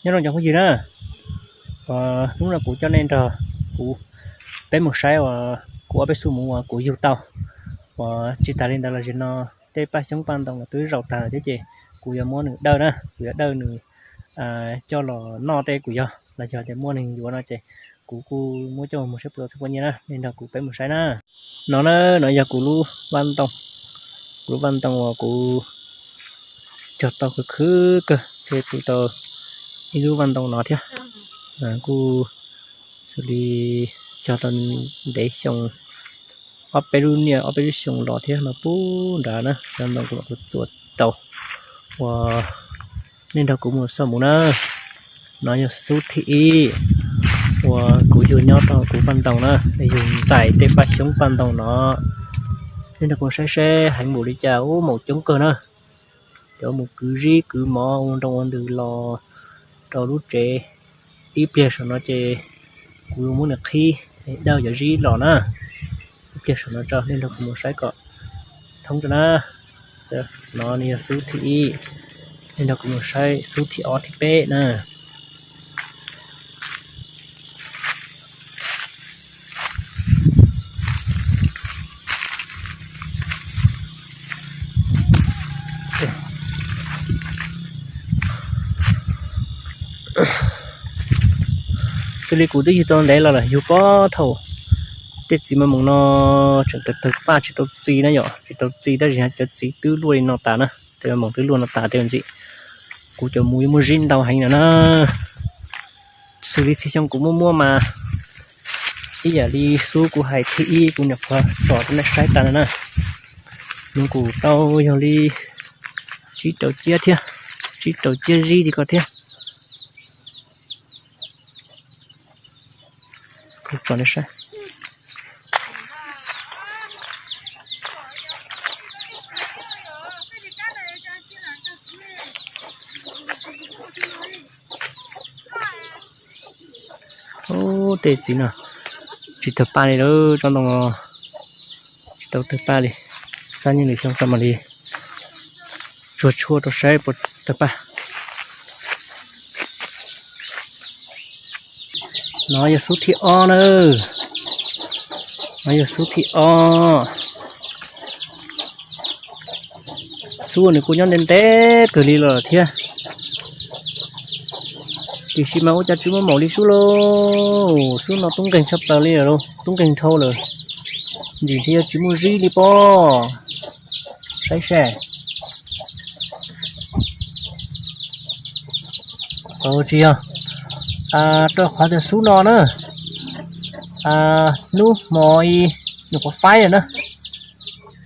Nyob zoo cov phooj ywg na, hnub no kuv coj nej nrog kuv peb mus saib uas kuv ob peb xub muv uas kuv yug tau. Uas tsis tas li ntawd los sis no tej paj xyoob paj ntoo los twb zaum tag lawm thiab ces kuv yuav muab nws dawj na, kuv yuav dawj nws coj los noj tej kuv yog los yog tias muaj neeg yuav no ces kuv kuj muab coj mus saib puas tau txhua pua nyiaj na, nej nrog kuv peb mus saib na. No na, no yog kuv lub vaj ntoo, kuv lub vaj ntoo uas kuv cog tau khwv khwv kawg thiaj tu tau ib lub vaj ntoo no thiab. Kuj xws li cog tau ntev xyoo, ob peb lub niaj ob peb lub xyoo los thiab no puag nrad na, cov ntoo kuv los kuv txuas tau. Uas nej nrog kuv mus xauj mus na. No yog xub thib ib uas kuv yug nyob rau kuv vaj ntoo na, yug ntais tej paj xyoob paj ntoo no. Nej nrog kuv saib seb heev npaum li cas, ub maum coob kawg na. Cov mus kwv zib kwv mov ua nroo ua ntws los rau lub tsev. Ib pliag saum no ces kuv yuav muab nws qhib, dawj cov zib los na. Ib pliag saum no tso, nej nrog kuv mus saib kom thoob tso na. No nws yog xub thib ib, nej nrog kuv mus saib xub thib ob thib peb na. Xws li kuv twb yug tau ntev los lawm, yug puag thaum tej txiv maj moos no tseem tawg tawg paj tsis tau txi na yom, tsis tau txi tab sis cov txiv twb luaj li no tas na, tej maj moos twb luaj no tas tej ntxim. Kuv cov mus yuav muaj zib ntau heev no na. Xws li txhia xyoo kuv muab muab mas ib yam li xub kuv hais thib ib kuv nyuam qhuav tsom rau nej saib tas no na. Nws kuj tau yog li tsib rau ciab thiab, tsib rau ciab zib li ko thiab. Ub, tej txiv no tsis tawg paj li lawm, tsob ntoo tsis tau tawg paj li. Xab nyiaj lwm xyoo tso mam li tsuag tshuaj rau saib puas tawg paj. No yog xub thib ob na. No yog xub thib ob. Xub nws kuj nyob ntev ntev kawg li los thiab, tiam sis mas ua cas tsis muaj maum li xub lauj. Xub no tub nkeeg tshaj plaws li lawm lauj, tub nkeeg dhau lawm. Ntxim ntshe yuav tsis muaj zib li pob. Saib seb. Tsis yog, rau qhov tias xub no na, hnub hmo nyuam qhuav faib lawm na,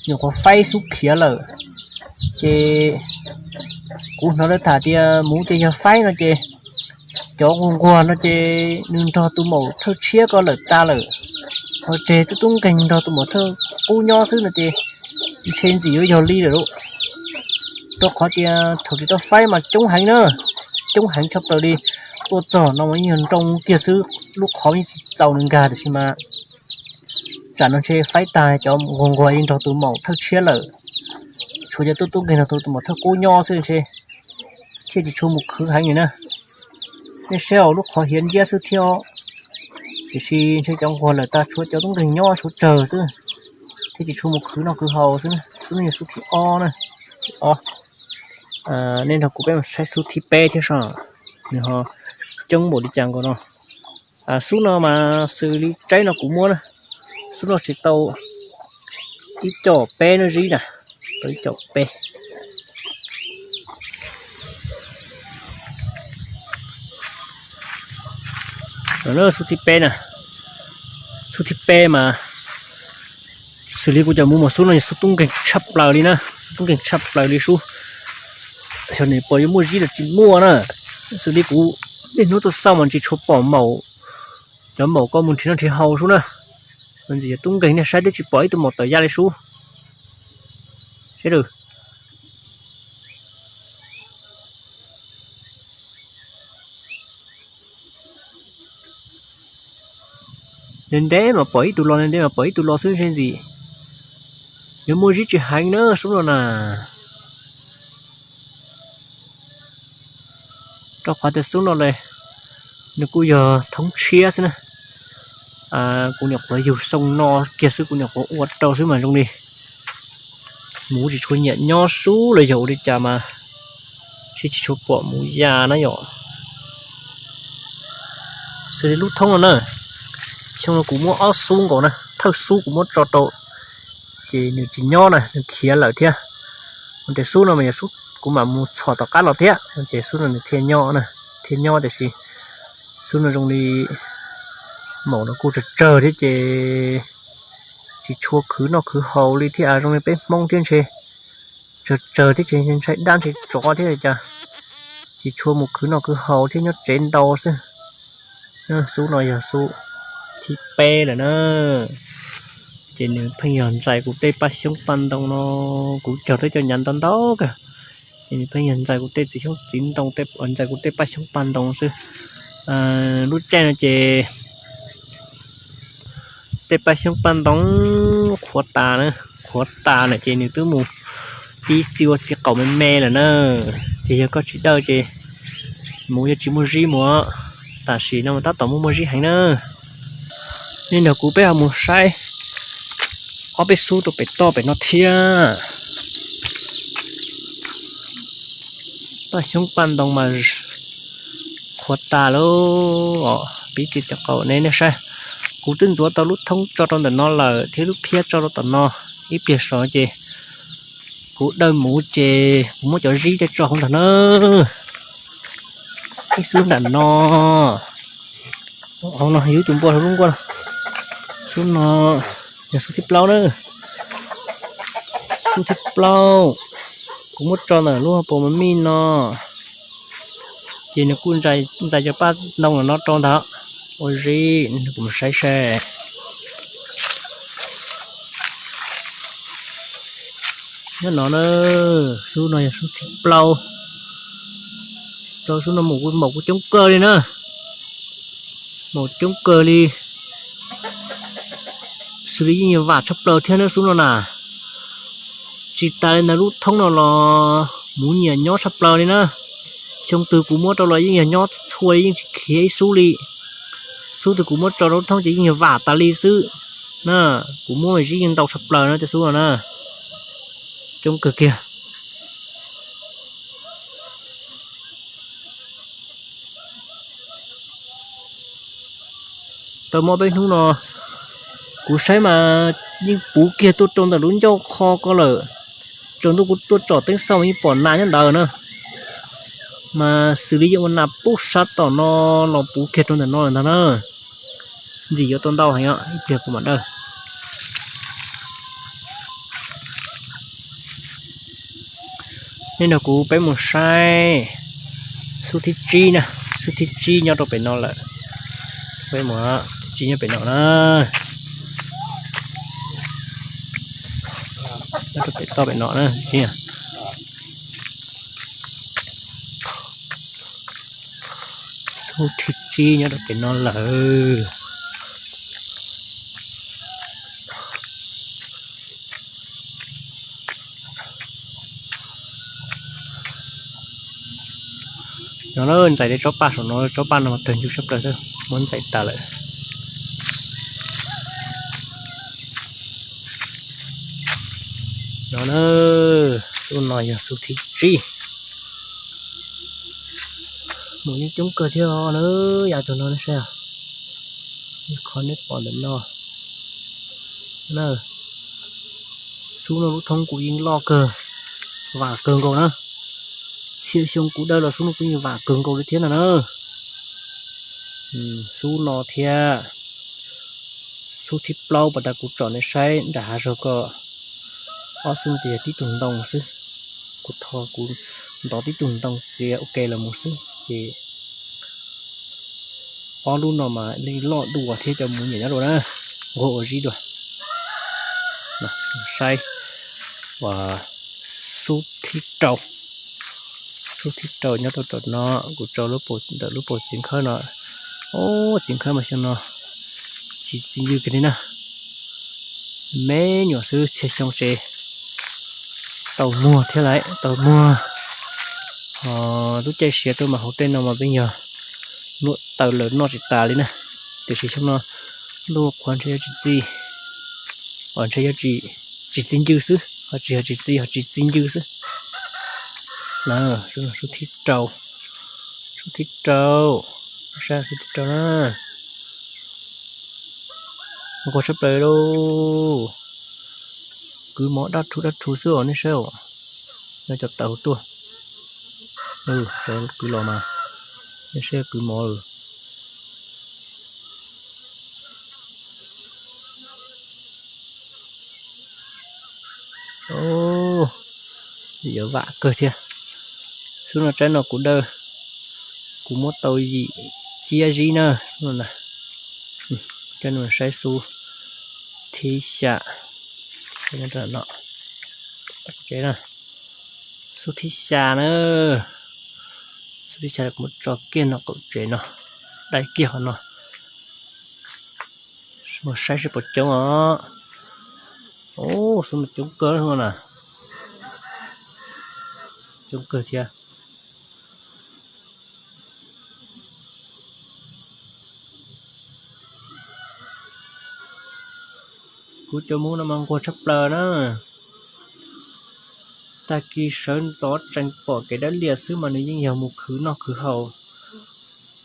nyuam qhuav faib xub khiav lawm. Ces kuv hnov lawv tham tias mus ces yog faib no ces cov nquag nquag no ces nws nrog tus maum thawj tshiab ko lawm tas lawm. Ho tseg tub tub nkeeg nrog tus maum thawj qub nyob xwb no ces ntshe ntxim yuav yog li lawm lauj. Rau qhov tias thaum tsis tau faib mas coob heev na, coob heev tshaj plaws li. Tuaj txog no mas yeej yog nroo kiag xwb, lub qhov yeej tsis txaus nws nkag tiam sis mas tsam no ntshe faib tag cov nquag nquag yeej nrog tus maum thawj tshiab lawm. Tshuav cov tub tub nkeeg nrog tus maum thawj qub nyob xwb ntshe thiaj tsis tshua mus khwv heev li na. Nej saib os, lub qhov hiav nciab xwb thiab os, tiam sis ntshe cov nquag lawm tag tshuav cov tub nkeeg nyob tshuav tsawg xwb, thiaj tsis tshua mus khwv noj khwv haus xwb. Xub no yog xub thib ob na, thib ob. Nej nrog kuv peb mus saib xub thib peb thiab seb nws ho coob npaum li cas nkaus no. Xub no mas xws li tsaib no kuv muab na, xub no tsis tau ib com peb no zib na, tau ib com peb. Xub thib peb na, xub thib peb mas xws li kuv cov mus mas xub no yog xub tub nkeeg tshaj plaws li na, xub tub nkeeg tshaj plaws li xub. Xyov nws puas yuav muaj zib los tsis muaj na. Xws li kuv niaj hnub tuaj xauj mas tsis tshua pom maum, cov maum ko mus nrhiav noj nrhiav haus xub na. Ntxim yog tub nkeeg nej saib twb tsis pom ib tug maum tawm ya li xub. Saib lawm. Ntev ntev mas pom ib tug los, ntev ntev mas pom ib tug los xwb ntshe ntxim yuav muaj zib tsis heev na xub no na. Rau qhov tias xub no los nws kuj yog thoob tshiab xwb na. Kuv nyuam qhuav yug xoo no kiag xwb, kuv nyuam qhuav ua rau xwb mas zoo li muv tsis tshua nyiam nyob xub los yog ua li cas mas tsis tsis tshua pom muv ya na yom. Xws li lub thoob no na, xyoo no kuv muab ob xub nkaus na, thawj xub kuv muab tso rau ces nws tsis nyob na, nws khiav lawm thiab. Tes xub no mas yog xub kuv mam mus txhom tom qab los thiab ces xub no nws thiaj nyob na, thiaj nyob. Tiam sis xub no zoo li maum no kuj tsawg tsawg thiab ces tsis tshua khwv noj khwv haus li thiab, zoo li peb Hmoob thiab ntshe tsawg tsawg thiab ces ntshai dab ntshai tsov thiab li cas, tsis tshua mus khwv noj khwv haus thiab nyob tsev ntau xwb. Xub no yog xub thib peb lawm na. Ces nws pheej yog ntxais kuv tej paj xyoob paj ntoo no, kuv cog tej cov nyav ntau ntau kawg. Ces nws pheej yog ntxais kuv tej txiv xyoob txiv ntoo, ntxais kuv tej paj xyoob paj ntoo xwb. Lub caij no ces tej paj xyoob paj ntoo qhuav tas na, qhuav tas na ces nws twb mus pib txi ua txiv qaum me me lawm na. Ces yog koj tsis dawj ces mus yuav tsis muaj zib mus. Tam sim no mas tab tom muaj muaj zib heev na. Nej nrog kuv peb ho mus saib ob peb xub rau pem toj pem no thiab. Paj xyoob paj ntoo mas qhuav tas lawm os, pib txi txiv qaum ne nej saib. Kuv twb ntxuav tau lub thoob tso rau ntawm no lawm thiab lub phiab tso rau tom no. Ib pliag saud ces kuv dawj mus ces kuv muab cov zib tej tso hauv ntag na. Ib xub nram no, hauv no yug tus npua hauv lub nkuaj no. Xub no yog xub thib plaub na. Xub thib plaub kuv muab tso ntawm lub hauv paus mas mij no. Ces nws kuj ntxais cov paj ntoo no rau ntag. Ua zib, kuv mus saib seb. Nyob no na, xub no yog xub thib plaub. Plaub xub no maum kuv coob kawg li na. Maum coob kawg li. Xws li yeej yog vam tshaj plaws thiab na xub no na. Tsis tas li ntawd lub thoob no los muv nyiam nyob tshaj plaws li na. Xyoo twg kuv muab rau los yeej yog nyob txhua li, yeej tsis khiav ib xub li. Xub twg kuv muab tso rau lub thoob ces yeej yog vam tas li xwb na. Kuv muab mas zib yeej ntau tshaj plaws na tej xub no na. Coob kawg kiag. Tau muaj peb hnub no kuv saib mas yeej puv kiag tuaj rau ntawm lub ncauj qho ko lawm. Tsaus ntuj kuv tuaj tsom teeb xauj mas yeej pom nas nyob ntawd na. Mas xws li yeej ua nas pub sab tom no los puv kiag rau ntawm no lawm ntag na. Ntxim yuav tau ntau heev os, ib pliag kuv mam dawj. Nej nrog kuv peb mus saib xub thib tsib na, xub thib tsib nyob rau pem no lawm. Peb mus, thib tsib nyob pem no na. Nyob rau pem toj pem no na. Xub thib tsib nyob rau pem no lawm. No na, ntxais tej tsob paj saum no, tsob paj no mas tawg ncw tshaj plaws, muab ntxais tas lawm. No na, xub no yog xub thib tsib. Mus yeej coob kawg thiab na, yav tag no saib, ib qho neb pom ntawm no. Xub no lub thoob kuv yeej loj kawg, vam kawg nkaus na. Txhia xyoo kuv dawj los xub no kuv yeej vam kawg nkaus li thiab no na. Xub no thiab xub thib plaub pas tas kuv tsom nej saib nram hav zoov ko, ob xub no ces yog tib tug ntoo xwb. Kuv tho kuv ntov tib tug ntoo txiav ua ke los mus xwb ces ob lub no mas yeej loj dua thiab cov muv nyiam nyob dua na. Nquag ua zib dua. Saib, xub thib rau, xub thib rau nyob rau tom no, kuv tso ntawm lub paus txiv nkhawb no. Ob, txiv nkhawb mas xyoo no tsis txi ncw kiag li na. Me nyuam xwb, txhia xyoo ces tau muag thiab lawm, tau muag. Ho lub caij siav tuaj mas hauv tej no mas peb yog nuam taws lawm noj tsis tas li na. Tiam sis xyoo no ntuj qhuav ntshe yuav tsis txi, ntshe yuav tsis, tsis txi ncw xwb, ho tsis, ho tsis txi, ho tsis txi ncw xwb. Na, xub thib rau, xub thib rau, saib xub thib rau na. Nquag tshaj plaws lauj. Kwv mov dab rhu dab rhu xwb os nej saib os. Nyob cov taws hauv tuaj. Cov kwv los mas nej saib kwv mov lawm. Yuav vam kawg thiab. Xub no tsaib no kuv dawj, kuv muab tau yim ciab zib na xub no na. Coj nej saib xub thib xya no. Xub thib xya na. Xub thib xya kuv muab tso kiag no qaum tsev no, dai kiag qhov no. Mus saib seb puas coob os. Xub no coob kawg na. Coob kawg thiab. Kuv cov mus no mas nquag tshaj plaws na. Tag kis sawv ntxov tseem pom kev dawb lias xwb mas nws yeej yog mus khwv noj khwv haus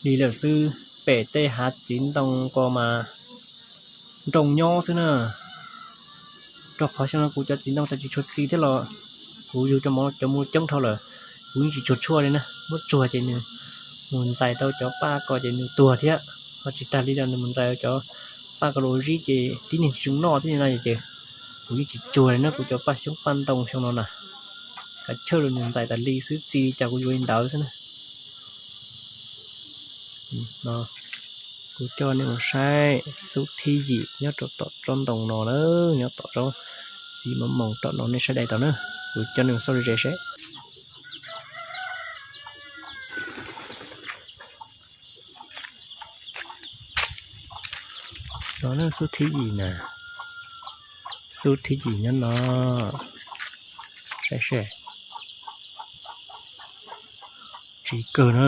li lawm xwb. Pem tej hav txiv ntoo ko mas nroo nyob xwb na. Rau qhov xyoo no kuv cov txiv ntoo tsis tshua txi thiab los kuv yug cov mov cov mus coob dhau lawm, kuv yeej tsis tsuag tshuaj li na. Muab tsuag ces nws mus ntxais tau cov paj ko ces nws tuag thiab. Ho tsis tag li los nws mus ntxais cov paj ko los zib ces tib neeg tsis zoo noj thiab no ces kuv yeej tsis tsuag li na. Kuv cov paj xyoob paj ntoo xyoo no na, kav chawj los nws ntxais tas li xwb, txi li cas kuv yuav li ntawd xwb na. Kuv coj nej mus saib xub thib yim nyob rau tom tsob ntoo no na, nyob tom tsob txiv mos moos tom no nej saib dai tau na. Kuv coj nej mus xauj ze ze seb. No xub thib yim na, xub thib yim nyob no, saib seb. Tsis kawg na,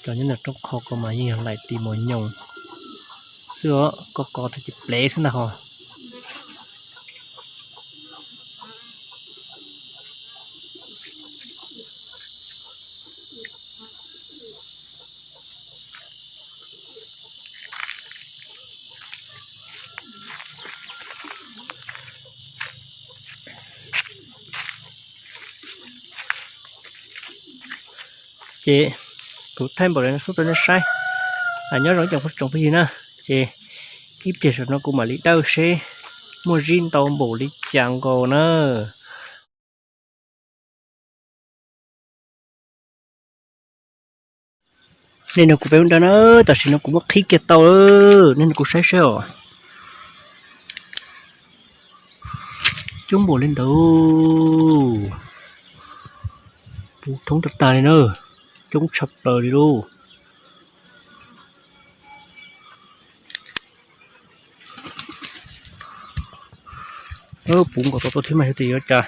cov nyob ntawm roob qho ko mas yeej yog laim tis mos nyoos xwb os, koj kov tau ces plev xwb ntag ho. Ces kuv thaij npaum li no xub rau nej saib. Nyob zoo ib co phooj ywg na, ces ib pliag saum no kuv mam li dawj seb muaj zib ntau npaum li cas nkaus na. Nej nrog kuv peb mus dawj na, tam sim no kuv muab qhib kiag tau lawm, nej nrog kuv saib saib os. Coob npaum li ntawd, puv thoob tag tag li na, coob tshaj plaws li lauj. Puv nkaus tau tuaj thiab mas xyov tias yuav cas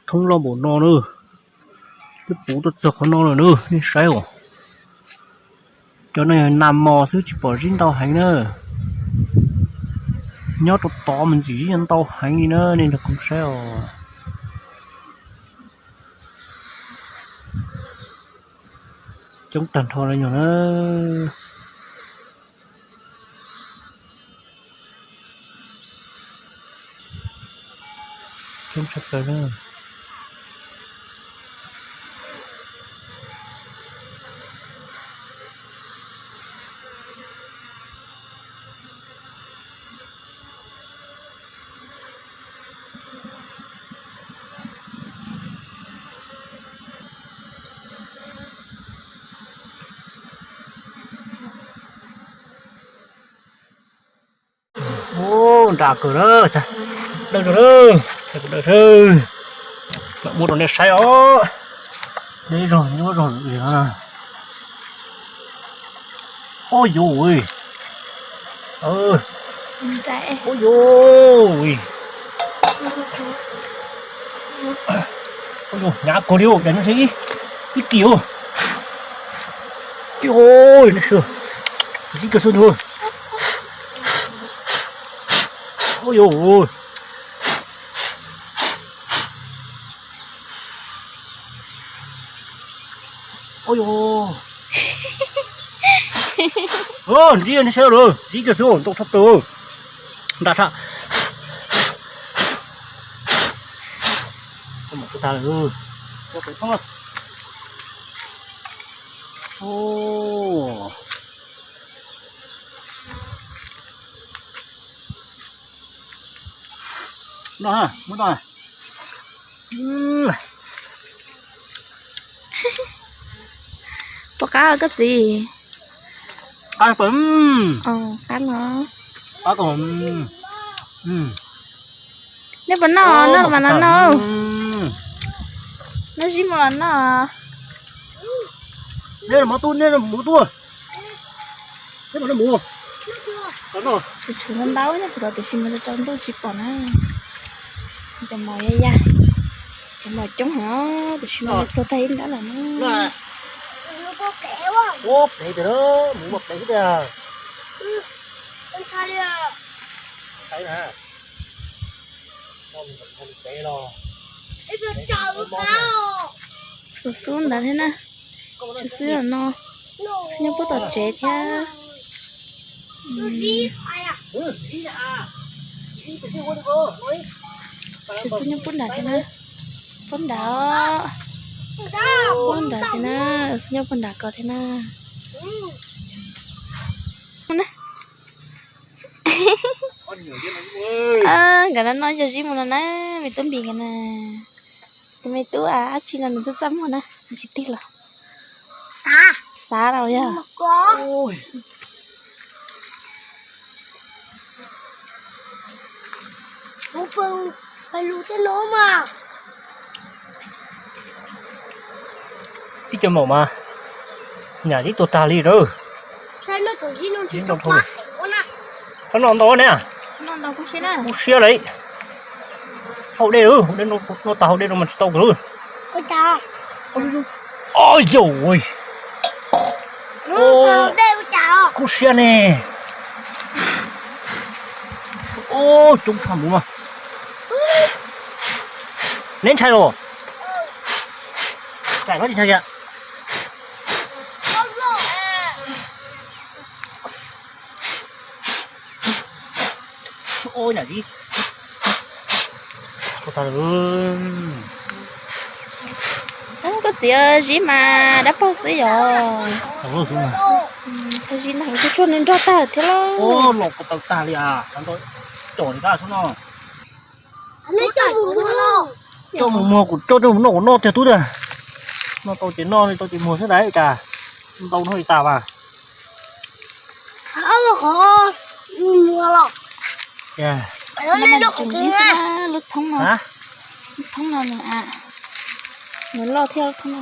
thoob loj npaum no na. Twb puv tuaj txog qhov no lawm na, nej saib os. Cov no yog nas mos xwb tsis pom zib ntau heev na. Nyob rau tod mas ntxim zib ntau heev li na, nej nrog kuv saib os. Coob tag nrho li nyuag na. Coob tshaj plaws na. Ub, nra kawg na, dawj rau na, dawj rau, mam muab rau nej saib os. Deb zog nyuaj zog li no. Ub yuj, ub yuj, Hnyav kawg li, daim no ntshe ib kis. Ua, no sw, zib kawg xwb nws. Ua, ntsib no sawv lawm, zib kawg xwb, ntau tshaj plaws. Nra tshaj. No, muab no. Puas qab koj txiv? Qab, qab los. Nej puas noj, noj mas no noj. Noj zib mus los noj. Neb los mus tuaj, neb los mus tuaj. Neb los mus. Tshuav ntau ntau puas tom tiam sis mas tsaus ntuj tsis pom na. Cov mos ya ya, cov mos coob heev tiam sis mas tuag tag ib nrab lawm na. Ua plev tiag, mus ua plev xwb tiag. Txhuam xub ntawd thiab na. Tsis xwb no, xwb nyob puag tom tsev thiab. Tsis xwb nyob puag nrad thiab na. Puag nrad, puag nrad thiab na. Xwb nyob puag nrad ko thiab na. Nkawd no noj ib co zib mus no na, me tub Npis nkawd na. Tus me tub dab tsi no nws twb txaj muag na, nws tsis tig los. Xav los yog. Ib co maum mas nyam zib tuag tag li na. Txhob noj ntau ne, kub siab li. Hau dej, noj tag hau dej no mas tsis tau kawg. Oj yauj, kub siab ne. Ub, coob tshaj mus mas. Neb ntshai los? Ntshai koj tsis ntshai kiag. Koj txiv, zib mas dab paug xwb yog. Zib no kuj tsuag nws nrog tag thiab los. Los ko taw tag li as, coj li tab xwb no. Coj mus muag kuv coj coj mus noj kuv noj tiag tub tiag. Noj tau ces noj, tsis tau ces muag xwb ntag cas. Ntau no li tas mas. Lub thoob no, lub thoob no nws, nws loj thiab, thoob no,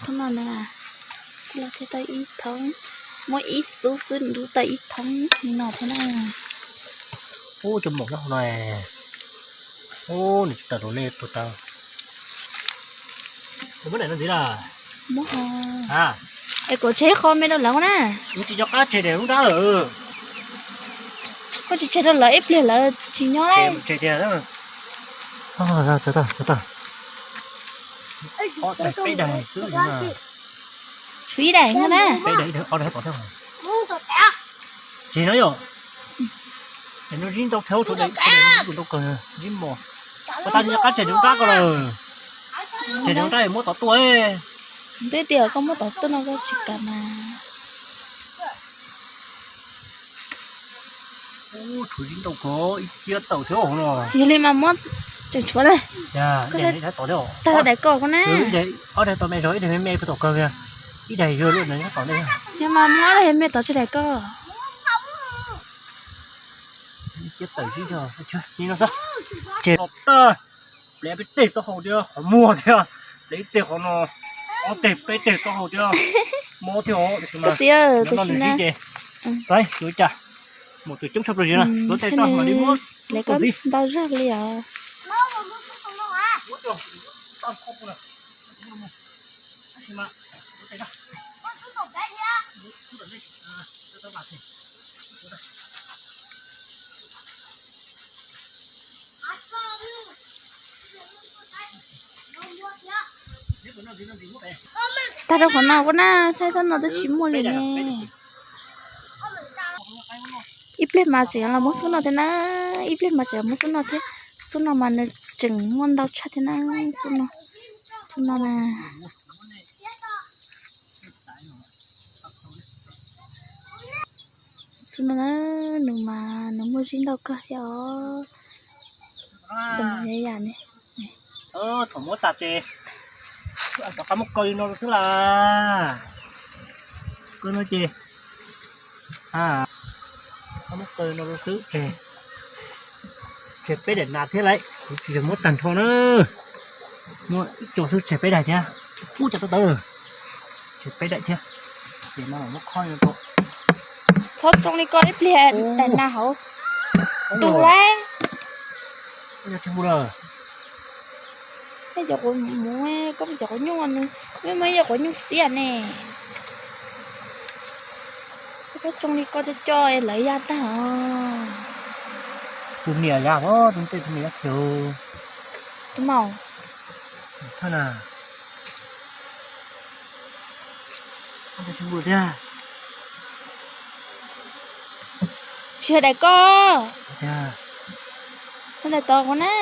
thoob no nws loj thiab, tau ib thoob, muab ib xub xwb nws twb tau ib thoob li no thiab na. Ub, cov maum nyob hauv no. Ub, nws tsis tawm los li tuag tag. Muab daim no ntxiv na. Muab ho. Es kom tseg qho me rau lawv na. Kuv tsis nco qab tseg daim lub nrab lawm. Koj tsis tseg rau lawv ib pliag lawv tsis nyob li. Tseg tiag. Tshuav ib daim no na. Tseg no yom. Es no zib ntau thiab, tshuav daim ntau kawg, zib mos. Koj tab nco qab tseg daim nrab ko lawm. Tseg daim nrab muab tod tuaj. Twb tias koj muab tod tuaj no koj tsis kam mas. Tshuav zib ntau kawg, ib ciab tawm thiab hauv no. Yog li mas muab tseem tshuav lawm. Tag daim ko koj na. Ob daim tod me zog, ib daim me me puag tom kawg kiag. Ib daim yog lub no tom ntej. Yog mas muab ob daim me tod tseg daim ko. Ib ciab tawm zib zog, ni no xwb. Tseg tag. Plev peb teg taub hau thiab qhov muag thiab, plev ib teg qhov no, ob teg peb teg taub hau thiab, mob thiab os. Tab sis mas noj nws zib ces, saib yuav cas, mus tus coob tshaj plaws zim na, yuav tej toj mam li muab ntau zog li os. Tag rau qhov no kuv na, thaij txoj no twb tsis muaj li ne. Ib pliag mas tseem los muab xub no thiab na, ib pliag mas tseem los muab xub no thiab. Xub no mas nws tseem muaj ntau tshaj thiab na, xub no, xub no na. Xub no na, nws mas nws muaj zib ntau kawg thiab os. Thaum muab tas ces rov qab muab kaw li no xwb las. Kaw no ces, a, rov qab muab kaw li no xwb ces, tseg peb daim nas thiab lauj. Kuv tsis yog muab tag nrho na, muab ib co xwb tseg peb daim thiab. Ub, cov tawv tawv, tseg peb daim thiab. Ces no muab khob li no rau. Txhob tsoo li ko ib pliag daim nas hauv tu lauj. Yog tsis hu lawm. Tej cov quav muv, koj cov quav nyuj, muaj ib yam quav nyuj xiab ne. Koj tsoo li ko co co lawv ya tag os. Tus niam ya os, tus tej tus niam ya khiav. Tus maum. Thaj na. Tsis yog daim ko. Daim tod kuv na.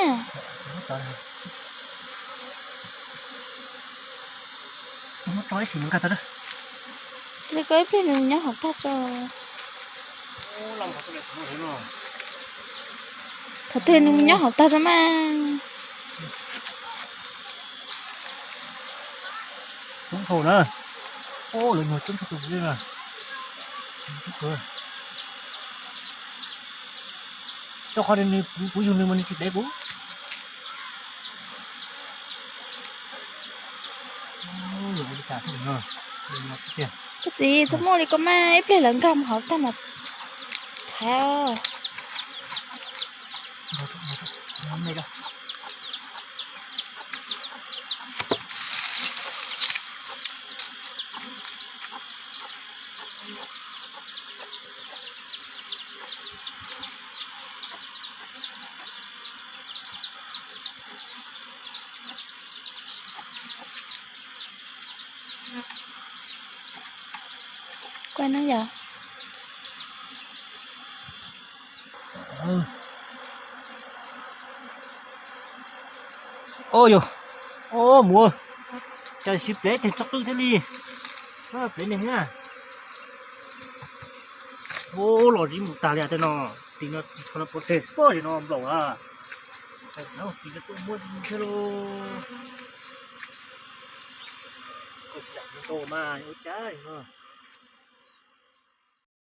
Tsis li ko ib pliag nws nyob hauv tag tso. Thaum twg nws nyob hauv tag tso mas. Coob dhau na. Lawv nyuag coob dhau tus na. Rau qhov nws kuv yug nws mas nws tsis dev kuv. Koj txiv, txhob muaj li ko mas, ib pliag lawv nkag mus hauv tag mas thaiv. Kuaj no yog. Oj yog, oj muam, cas siv plev teg txog qwj thiab li. Plev neeg na. Oj, los zib mus tag li tej no, tim no tsis tshua no pov teg pob no nplaum a. Tim no tuaj muab thiab lauj. Mas ua cas no.